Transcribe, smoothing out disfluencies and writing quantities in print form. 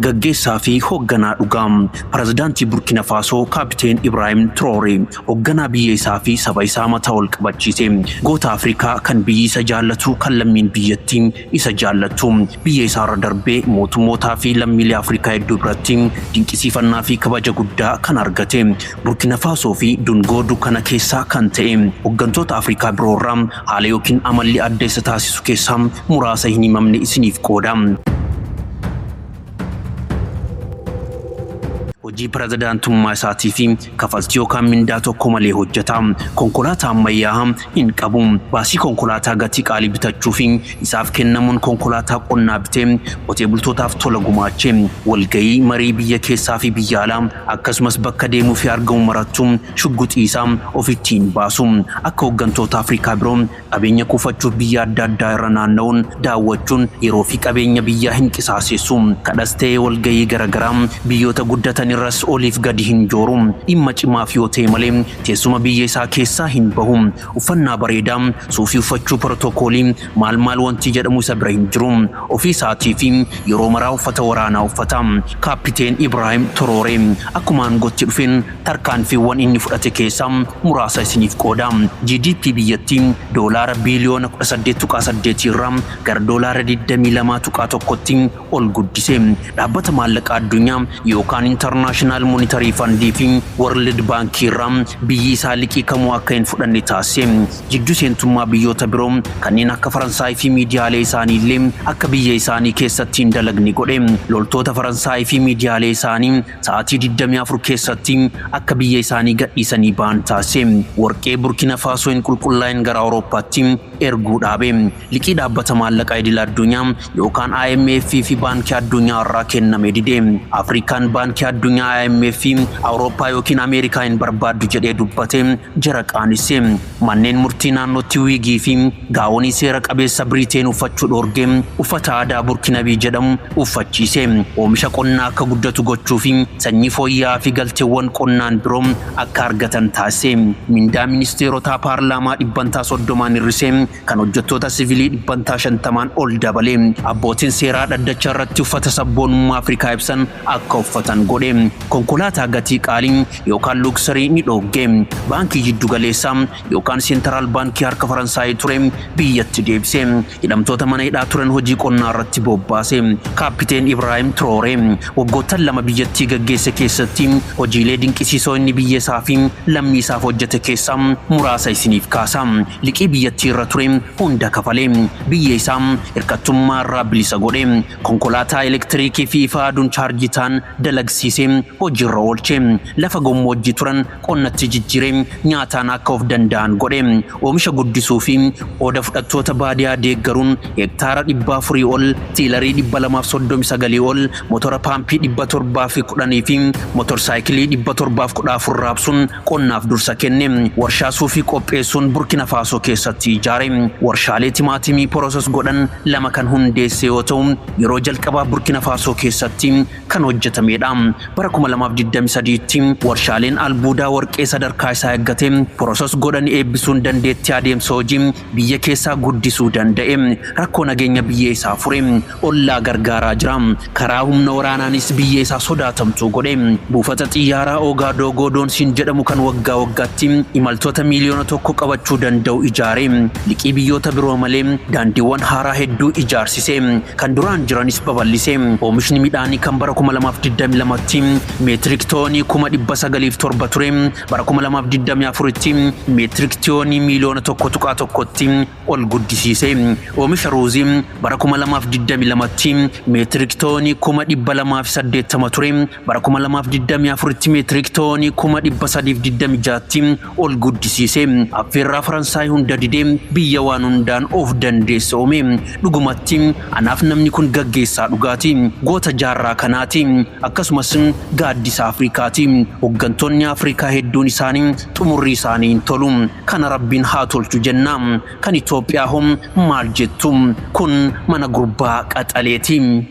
Gaggeessaa fi hoogganaa dhugaa pirezidaantii Burkina Faasoo Kaapteen Ibraahim Traore, hoogganaa biyya isaa fi saba isaa mataa ol qabachiise, goota Afrikaa kan biyyi isa jaallatu, kan lammiin biyyattii isa jaallatu, biyya isaarra darbee mootummootaa fi lammiilee Afrikaa hedduu biratti dinqisiifannaa fi kabaja guddaa kan argate, Burkina Faasoo fi dungoo dukkana keessaa kan ta'e, hooggantoota Afrikaa biroorraa haala yookiin amalli adda isa taasisu keessaa muraasa hin himamne isiniif qooda. Hojii pirezidaantummaa isaatii fi kafaltii yookaan mindaa tokko malee hojjeta. Konkolaataa ammayyaa hin qabu. Baasii konkolaataa gatii qaalii bitachuu fi isaaf kennamuun konkolaataa qonnaa bitee qotee bultootaaf tola gumaache. Walgahii marii biyya keessaa fi biyya alaa akkasumas bakka deemuu fi argamu marattu shugguxii isaa ofitti hin baasu. Akka hooggantoota Afrikaa biroo qabeenya kuufachuuf biyya adda addaa irra naanna'uun daawwachuun yeroo fi qabeenya biyyaa hin qisaaseessu. Kadhas ta'ee walgahii garaagaraa biyyoota guddatan irras oliif gadi hin jooru. Dhimma cimaaf yoo ta'e malee teessuma biyya isaa keessaa hin bahu. Uffannaa bareedaa suufii uffachuu, pirootokoolii maal maal wanti jedhamu isa bira hin jiru. Ofii isaatii fi yeroo maraa uffata waraanaa uffata. Kaappiteen Ibraahim Traore akkuma aangootti dhufeen tarkaanfiiwwan inni fudhate keessaa muraasa isiniif qooda. GDP biyyattii doolaara biiliyoona 18.8 irraa gara doolaara 22.1tti ol guddise. Dhaabbata maallaqa addunyaa yookaan International Monetary Fund fi World Bank irraa biyyi isaa liqii kamuu akka hin fudhanne taasise. Jidduu seentummaa biyyoota biroo kanneen akka Faransaay fi miidiyaalee isaanii illee akka biyya isaanii keessatti hin dalagne godhe. Loltoota Faransaay fi miidiyaalee isaanii sa'aatii 24 keessatti akka biyya isaanii gadhiisanii ba'an taasise. Warqee Burkina Faasoo hin qulqullaa'in gara Awurooppaatti erguu dhaabe. Liqii dhaabbata maallaqaa idil addunyaa yookaan IMF fi Baankii Addunyaa irraa kenname dide. Afrikaan Baankii Addunyaa, IMF, Awurooppaa yookiin Ameerikaa hin barbaaddu jedhee dubbate jara qaanisse. Manneen murtii naannootti wiigii fi gaawonii seera qabeessa Biriteen uffachuu dhoorge, uffata aadaa Burkinabii jedhamu uffachiise. Oomisha qonnaa akka guddatu gochuu fi sanyii fooyya'aa fi galteewwan qonnaan biroo akka argatan taasise. Mindaa ministeerotaa paarlaamaa 30% hir'ise, kan hojjettoota siviilii 50% ol dabale. Abbootiin seeraa dhaddacha irratti uffata sabboonummaa Afrikaa ibsan akka uffatan godhe. Konkolaataa gatii qaalii yookaan luxury ni dhoogge. Baankii jiddu galeessaa yookaan Central Baankii harka Faransaayii ture biyyatti deebise. Hidhamtoota mana hidhaa turan hojii qonnaa irratti bobbaase. Kaappiteen Ibraahim Traore waggoottan 2 biyyattii gaggeesse keessatti hojiilee dinqisiisoo inni biyya isaa fi lammii isaaf hojjete keessaa muraasa isiniif kaasa. Liqii biyyattii irra ture hunda kafalee biyya isaa hirkattummaa irraa bilisa godhe. Konkolaataa elektiriikii fi ifa aduun chaarjii ta'an dalagsiisee hojiirra oolche. Lafa gammoojjii turan qonnatti jijjiiree nyaataan akka of danda'an godhe. Oomisha guddisuu fi qooda fudhattoota baadiyaa deeggaruun hektaara 400 ol, tiilarii 239 ol, motora paampii 710 fi motorsaayikilii 714 raabsuun qonnaaf dursa kenne. Warshaa suufii qopheessuun Burkina Faasoo keessatti ijaare. Warshaalee timaatimii process godhan 2 kan hundeesse yoo ta'u, yeroo jalqabaa Burkina Faasoo keessatti kan hojjetamedha. Bara 2023tti warshaaleen albuudaa warqee sadarkaa isaa eeggate process godhan eebbisuun dandeettii adeemsa hojii biyya keessaa guddisuu danda'e. Rakkoo nageenya biyya isaa fure. Ollaa gargaaraa jira. Karaa humna waraanaanis biyya isaa sodaatamtuu godhe. Buufata xiyyaaraa Oogadoogoo Doonsiin jedhamu kan waggaa waggaatti imaltoota miiliyoona 1 qabachuu danda'u ijaare. Liqii biyyoota biroo malee daandiiwwan haaraa hedduu ijaarsise. Kan duraan jiranis babal'ise. Oomishni midhaanii kan bara 2022tti meetirik toonii 907,000 ture bara 2024tti meetirik toonii miiliyoona 1.1tti ol guddisiise. Oomisha ruuzii bara 2022tti meetirik toonii 280,000 ture bara 2024tti meetirik toonii 326,000tti ol guddisiise. Affeerraa Faransaay hunda didee biyya waan hundaan of dandeesse uume. Dhugumatti anaaf namni kun gaggeessaa dhugaati. Goota jaarraa kanaati. Akkasumas gaaddisa Afrikaati. Hooggantoonni Afrikaa hedduun isaanii xumurri isaanii hin tolu. Kana Rabbiin haa tolchu jenna. Kan Itoophiyaa hoo maal jettu? Kun mana gurbaa qaxaleeti.